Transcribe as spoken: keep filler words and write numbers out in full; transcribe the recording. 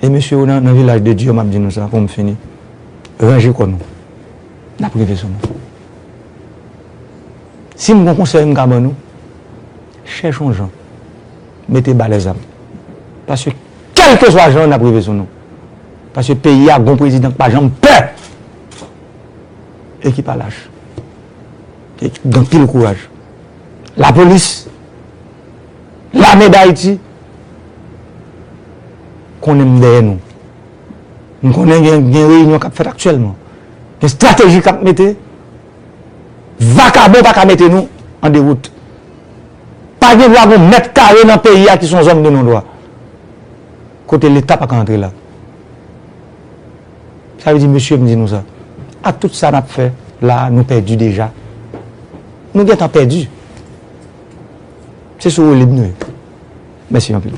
E mesye yo nan, nan vilaj de Dye, m ap di nou sa pou m fini. Ranje kò nou. N ap rive sou nou. Si m gon konsèy m ka ban nou, chèche yon jan. Mete ba lèzam. Paske kèlkeswa jan, n ap rive sou nou. Paske peyi a gon prezidan k pa janm pè. E ki pa lach. E ki gen anpil kouraj. Lapolis, lame Dayiti, konnen m dèyè nou. M konnen gen, gen reyinyon k ap fèt aktyèlman. Gen estrateji k ap mete. Vakabon pa ka mete nou an dewout. Pa gen dwa gon mèt kare nan peyi a ki se yon zòn de non dwa. Kote Leta pa ka antre la. Sa vle di, mesye, m di nou sa. Ak tout sa n ap fè la, nou pèdi deja. Nou gentan pèdi. Se sou woulib nou ye. Mèsi anpil.